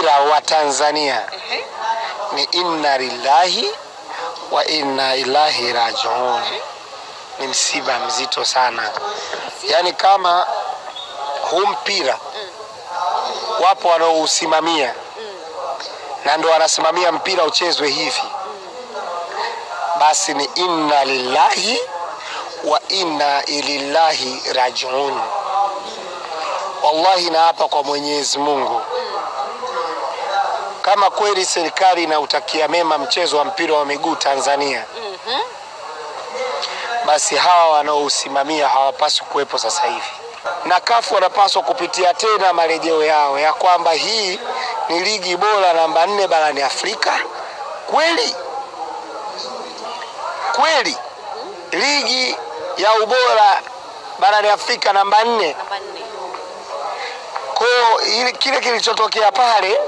mpira wa Tanzania ni inna lillahi wa inna ilahi rajiun. Ni msiba mzito sana. Yaani kama huu mpira wapo wanaousimamia na ndio wanasimamia mpira uchezwe hivi, basi ni inna lillahi wa inna ilahi rajiun. Wallahi naapa kwa Mwenyezi Mungu, kama kweli serikali inautakia mema mchezo wa mpira wa miguu Tanzania, basi hawa wanaousimamia hawapaswi kuwepo sasa hivi, na CAF wanapaswa kupitia tena marejeo yao ya kwamba hii ni ligi bora namba 4 barani Afrika. Kweli kweli ligi ya ubora barani Afrika namba 4. Kwa hiyo kile kilichotokea pale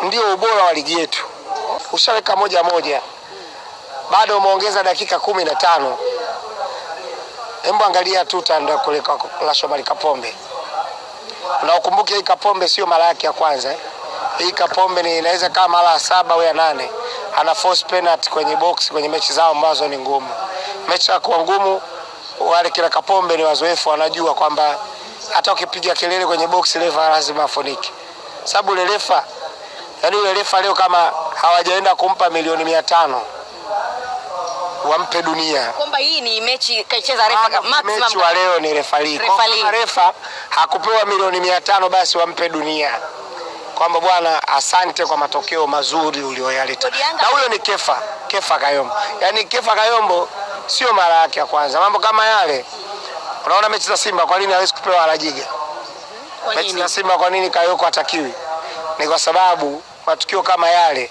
ndio ubora wa ligi yetu. Ushaweka 1-1, bado umeongeza dakika 15. Hebu angalia tu tanda kule la Shomari Kapombe. Na ukumbuke hii Kapombe sio mara yake ya kwanza. Hii Kapombe ni inaweza kama mara 7 au 8. Ana force penalty kwenye box kwenye mechi zao ambazo ni ngumu. Mechi kwa ngumu, wale kila Kapombe ni wazoefu, wanajua kwamba hata ukipiga kelele kwenye box refa lazima afunike. Sababu ile refa, yaani ile refa leo kama hawajaenda kumpa milioni 500 wampe dunia. Kwamba hii ni mechi kaicheza refa maximum. Mechi wa leo ni refali. Kama refa hakupewa milioni 500 basi wampe dunia. Kwamba bwana asante kwa matokeo mazuri ulioyaleta. Na huyo ni Kefa Kayombo. Yaani Kefa Kayombo sio mara yake ya kwanza. Mambo kama yale. Unaona mechi za Simba kwa nini hawezi kupewa Alajiga? Mechi za Simba kwa nini Kayoko hatakiwi? Ni kwa sababu matukio kama yale,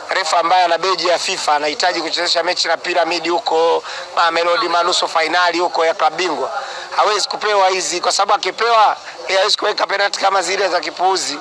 refa ambaye ana beji ya FIFA anahitaji kuchezesha mechi na Piramidi huko, Mamelodi manusu finali huko ya klabu bingwa, hawezi kupewa hizi kwa sababu akipewa hawezi kuweka penalty kama zile za kipuuzi.